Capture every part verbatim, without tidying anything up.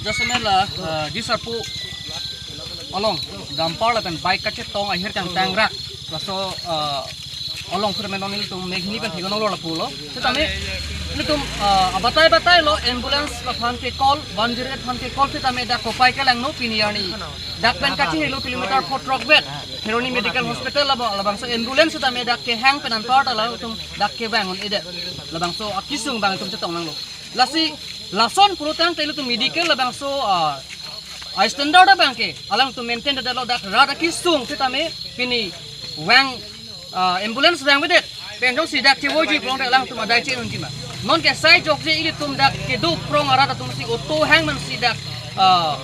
Jasemet la, eh, Disarpo along dumper lapen bike kachetong ahir kangtangrak, laso, eh, along pura menon ilitum meghini pen theklong lo lapulo. Setame ilitum, eh, abatai batai lo, ambulance aphan ke call, one zero eight aphan ke call, setame dak kopai kelangno pini arni. Dak pen kachingri lo kilometer pho throk vet. Kheroni Medical Hospital labo, labangso ambulance setame dak kehang pen anparta latum dak kevang un-edet. Labangso akesung abang itum chetong nanglo. Lasi lason pulotangte ilitum medical labangso, ah, a standard abang ke alangtum maintain detlo, dak rat akesung setame pini vang, ah, ambulance vangvedet pen jongsi dak chevoiji pulote alangtum adai che-unji ma. Non ke sai jokje ilitum dak kedo prong arat atum si auto hang man si dak, ah,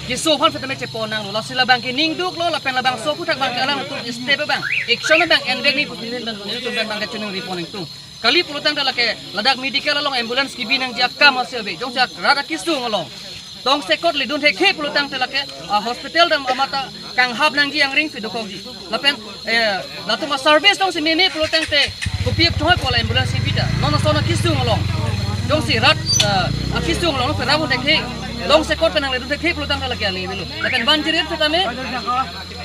keso aphan setame chepon nanglo. Lasi labang ke ningduk lo lapen labangso aphuthak abang ke alangtum step abang, action abang envek ni putin dan ilitum abang ke chiningri pon nangtum. Kali pulotangte lake ladak medical along ambulance kebi nangji akam asi ave. Jongsi rat akesung along tongsekot ledun thekthe pulotangte lake, ah, hospital dam amat ta kanghap nangji angring si dokokji. Lapen, eh, latum a-service jongsi meme pulotangte kopi apthoi pu la ambulance kebi ta. Non ason akesung along jongsi rat, eh, akesung along pera pun thekthe, tongsekot pen nangledun thekthe pulotangte lake ale avelo. Lapen one zero eight setame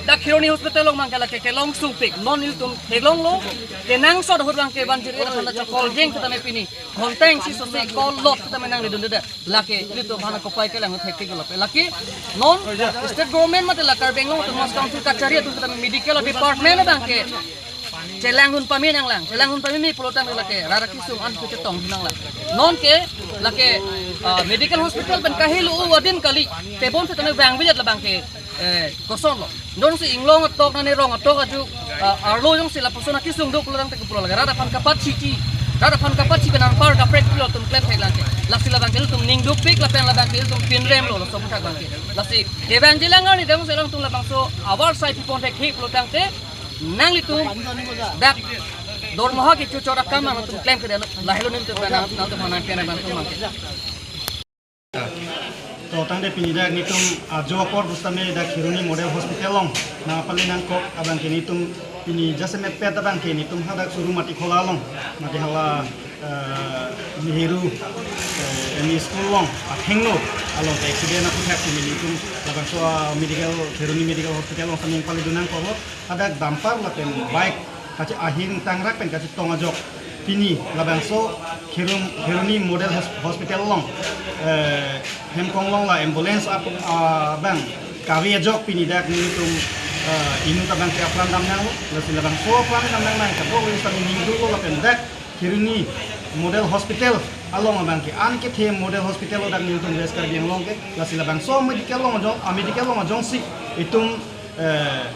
dak Kheroni Hospital along abang ke lake kelong sungpik, non ilitum theklonglo. Kenangsot ahut abang ke one zero eight aphan ta call jeng setame pini ghonta isi sose call lot setame nangledunde. Lake ilitum aphan kopai kelang thektik lo pe. Lake non state government mate la Karbi Anglong Autonomous Council kachari atum setame medical department abang ke chelang un pame nanglang, chelang un pameme pulotangte lake rat akesung an ke chetong nanglang. Non ke lake, ah, medical hospital pen kahelo adin kali, tebon setame vangvedet labang ke, eh, koson lo. Jongsi inglong atok nane rong atok aju, ah, arlo jongsi lapuson akesung do pulotangte ke pura lake rat aphan kapachiti, rat aphan kapachi pen anpar kaprek pulo atum klem theklang ke. Lasi labang ke ilitum ningdukpik lapen labang ke ilitum pinrem lo laso aphuthak abang ke. Lasi kevangji lang arni dam selang tum labangso avarsai pipon thekthe pulotangte nanglitum dak dormoha kechochot akam nangtum klemkledet, lahelo nelitum nang, nangtum nang kena bang tum abang ke. To tangte pini dak nelitum ajo apor pusitame dak Kheroni Model Hospital along nangpali nangkok abang ke nelitum pini jasemet pet abang ke nelitum hadak Suru Matikhola along, mate hala, eh, Nehru, eh, M E School along athengno along ke accident aphuthak pini nelitum labangso, ah, medical, Kheroni Medical Hospital along setame nangpalidun nangkoklo. Hadak dumper lapen bike kache ahir kangtangrak pen kachetong ajok pini labangso Kherum-, Kheroni Model Hos-, Hospital along, eh, hem konglong la ambulance ap-, ah, abang kave ajok pini dak nelitum, eh, inut abang ke apran dam nanglo, lasi labangso apran dam nang nang kadokave setame ningduklo lapen dak Kheroni Model Hospital along abang ke an kethe model hospital lo dak nelitum West Karbi Anglong ke, lasi labangso medical along ajong, ah, medical along ajongsi itum, eh,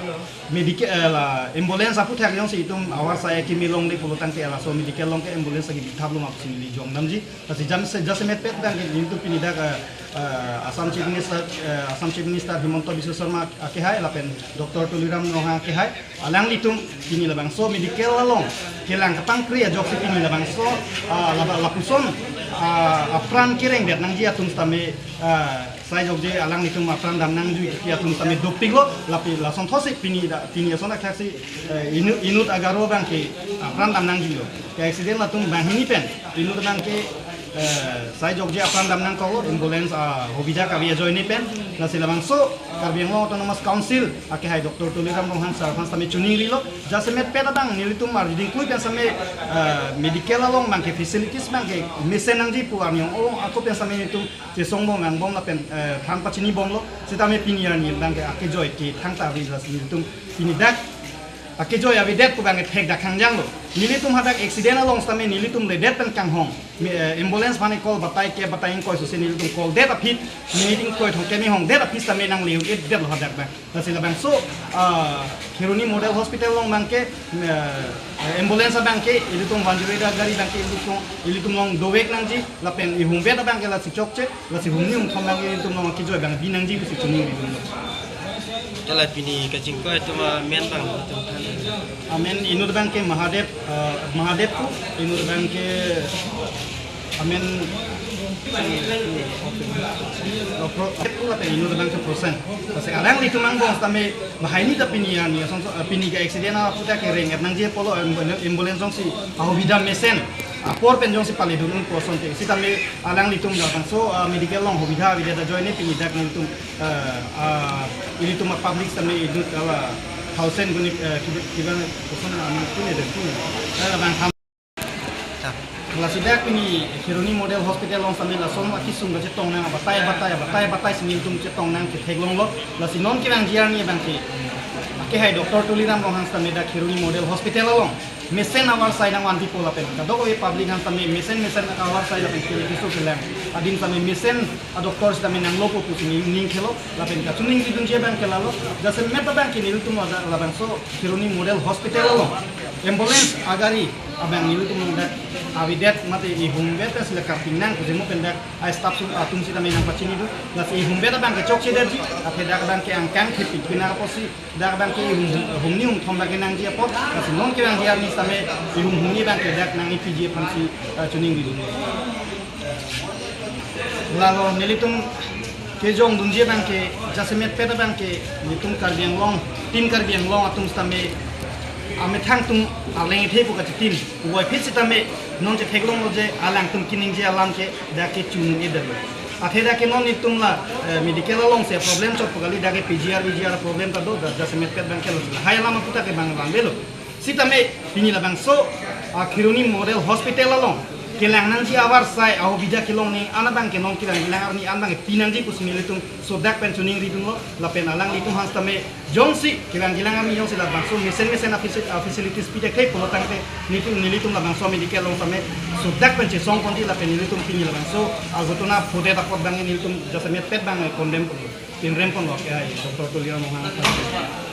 medical, eh, la ambulance aphuthak jongsi itum avarsai akimi longle pulotangte laso medical along ke ambulance agi bithap lo ma pusi neli jong damji. Lasi jam se, jasemet pet abang ke nelitum pini dak, eh, eh, Assam Chief Minister, eh, Assam Chief Minister Himanta Biswa Sarma akehai lapen Doctor Tuliram Ronghang akehai, alanglitum pini labangso medical along kelang kapangkri ajoksi pini labangso, ah, laba lapuson, ah, apran kerengdet nangji atum setame, ah, sai jokje alanglitum apran dam nangjui kipi atum setame dopiklo, lapen lason thotsi pini da, pini ason akhak si, eh, inut, inut agaro abang ke apran dam nangjilo. Ke accident latum banghini pen inut abang ke, eh, sai jokje apran dam nangkoklo, ambulance, ah, hobija kave ajoine pen, lasi labangso Karbi Anglong Autonomous Council akehai Doctor Tuliram Ronghang sir aphan setame choningrilo, jasemet pet abang nelitum arjuding kui pen setame, eh, medical along abang ke facilities abang ke mesen nangji pu arni ong ako pen setame nelitum chesong bom vangbom lapen, eh, than pachini bomlo, setame pini arni abang ke akejoi ke thangta ave, lasi nelitum pini dak akejoi avedet pu abang ke thek dak hangjanglo. Nelitum hadak accident along setame nelitum ledet pen kanghong. Mi, eh, ambulance aphan call batai ke batai ingkoi sose nelitum call det aphi, minute ingkoi thomkep ni hongdet aphi setame nangle un-edetlo hadak abang. Lasi labangso, ah, Kheroni Model Hospital along abang ke, eh, ambulance abang ke ilitum one zero eight gari abang ke ilitum, ilitum along dovek nangji lapen ihumvet abang ke lasi chokche. Lasi humni humthom abang ke ilitum along akejoi abang bi nangji pusi choningri dun. Chala pini kachingkoi atum amen abang atum than. Amen inut abang ke Mahadev, eh, Mahadev pu, inut abang ke amen, eh, Pro-, pu lapen inut abang ke Prosen. Lasi alanglitum angbong setame banghini ta pini arni ason so, eh, pini ke accident aphuthak ke reng-et nangji apotlo, ambulance jongsi ahobija mesen. apor pen jongsi paledun un pu asonte. Sitame alanglitum labangso, ah, medical along hobidha avedet ajoine pini dak nelitum, ah, ah, ilitum a-public sitame idut ala thousand gunit, ah, kiba, kiba koson amen pune de pune. Ah, bang ham. Lasi dak pini Kheroni Model Hospital along sitame lason akesung kachetong nang abatai abatai abatai abatai si nelitum chetong nang chetheklonglo. Lasi non kevangji arni abangke, akehai Doctor Tuliram Ronghang sitame dak Kheroni Model Hospital along mesen avarsai nangvanpipo lapen kadokave public aphan sitame mesen mesen avarsai lapen kele keso kelang adim sitame mesen a-doctor sitame nanglopo pusi ning, ning khelo lapen kachiningridunji abangke lalo. Jasemet abangke nelitum lada labangso Kheroni Model Hospital along ambulance agari abang nelitum along dak avedet mate ihum vet si la karting nang pu jemu pen dak a-staff sum atum sitame nangpachini do. Lasi ihum vet abangke chokchedetji, athe dak abangke angkang khepik pina apotsi dak abangke ihum, humni humthom abangke nangji apot, lasi non kevangji arni sitame ihum humni abangke dak nangpiji aphansi, eh, chiningrilo. Lalo nelitum kejongdunji abangke, jasemetpet abangke, nelitum Karbi Anglong, Team Karbi Anglong atum sitame amethang atum arleng ethe pu kachitim puvoiphit sitame non chetheklonglo je alangtum keningje alam ke dak ke chunung edetlo. Athe dak ke non nelitum la, eh, medical along si problem chot pu kali, dak ke P G R, V G R problem ta do, dak jasemetpet abangke lo sila. Hai alam aputhak ke bang bang avelo. Sitame pini labangso, ah, Kheroni Model Hospital along kelang nangji avarsai ahobidha kelong ni an abangke non kevangjilang arni an abangke pinangji pusi nelitum sodak pen chiningridunlo lapen alanglitum aphan sitame jongsi kevangjilang arni jongsi labangso mesen mesen a-faci-, a-facilities pithekthe pulo tangte nelitum, nelitum labangso medical along sitame sodak pen chesongponji lapen nelitum pini labangso aghotona phodet apot abang nelitum jasemetpet abang condemn ponlo, pinrem ponlo, eh, Doctor Tuliram Ronghang.